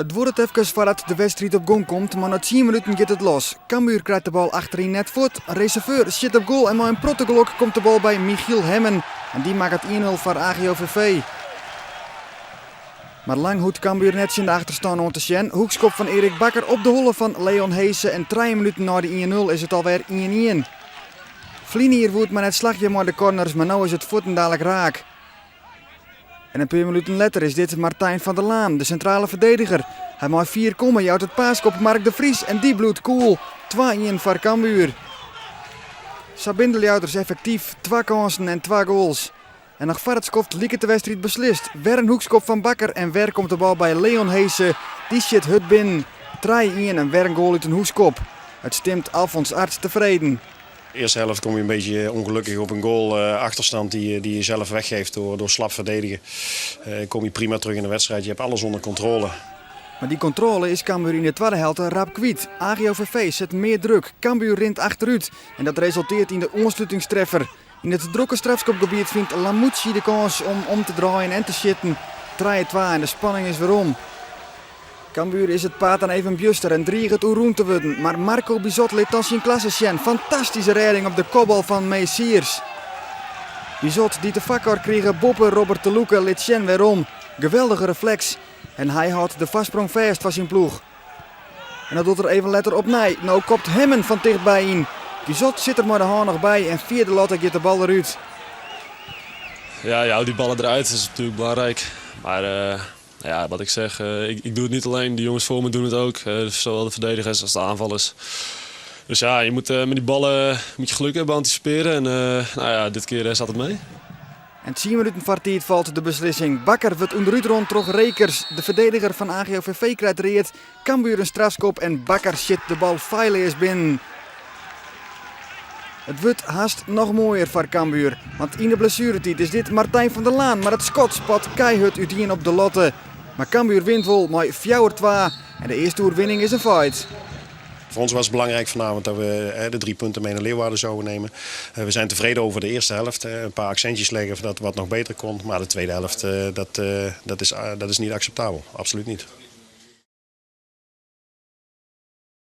It duorret efkes foardat de wedstriid op gong komt, mar nei tsien minuten giet it los. Cambuur krijt de bal achteryn net fuort. Receveur sjit op goal en mei in protte gelok komt de bal by Michiel Hemmen. En dy makket 1-0 foar AGOVV. Mar lang hoecht Cambuur net tsjin de achterstân oan te sjen. Hoekskop fan Erik Bakker op de holle fan Leon Hese en trije minuten nei de 1-0 is it alwer 1-1. Ferline jier woe it mar net slagje mei de corners, mar no is it fuortendalik raak. En in pear minuten letter is dit Martijn van der Laan, de sintrale ferdediger. Hy mei fier komme, jout it paaske op Mark de Vries en dy bliuwt koel. 2-1 foar Cambuur. Sa binne de Ljouwerters effektyf, twa kânsen en twa goals. En noch foar it skoft liket de wedstriid beslist. Wer in hoekskop fan Bakker en wer komt de bal by Leon Hese. Dy sjit hurd binnen. 3-1 en wer in goal út in hoekskop. It stimt Alfons Arts tefreden. De eerste helft kom je een beetje ongelukkig op een goal achterstand die je zelf weggeeft door slap verdedigen. Kom je prima terug in de wedstrijd. Je hebt alles onder controle. Mar dy kontrôle is Cambuur yn de twadde helte rap kwyt. AGOVV set mear druk, Cambuur rint achterút en dat resulteart yn de oanslutingstreffer. Yn it drokke strafskopgebiet fynt Lamouchi de kâns om om te draaien en te sjitten. 3-2 en de spanning is werom. Cambuur is it paad dan even bjuster en driget oerrûn te wurden, mar Marco Bizot lit dan syn klasse sjen. Fantastyske rêding op de kopbal fan Mees Siers. Bizot, dy't de foarkar krige boppe Robert te Loeke, lit sjen wêrom. Geweldige refleks en hy hâldt de foarsprong fêst foar syn ploech. En dat docht er even letter opnij. No kopt Hemmen fan tichtby yn. Bizot sit der mei de hân noch by en fia de latte giet de bal derút. Ja, je houdt die ballen eruit, dat is natuurlijk belangrijk. Maar ja, wat ik zeg, ik doe het niet alleen. De jongens voor me doen het ook. Zowel de verdedigers als de aanvallers. Dus ja, je moet met die ballen moet je geluk hebben, anticiperen. En nou ja, dit keer zat het mee. En tsien minuten foar tiid falt de beslissing. Bakker wurdt ûnderút rûn troch Rekers. De ferdediger fan AGOVV krijt read. Cambuur in strafskop en Bakker sjit de bal feilleas binnen. It wurdt hast noch moaier foar Cambuur, want yn de blessueretiid is dit Martijn van der Laan, mar it skot spat keihurd útien op de latte. Mar Cambuur wint wol mei 4-2 en de earste oerwinning is in feit. Voor ons was het belangrijk vanavond dat we de drie punten mee naar Leeuwarden zouden nemen. We zijn tevreden over de eerste helft. Een paar accentjes leggen dat wat nog beter kon. Maar de tweede helft, dat is niet acceptabel. Absoluut niet.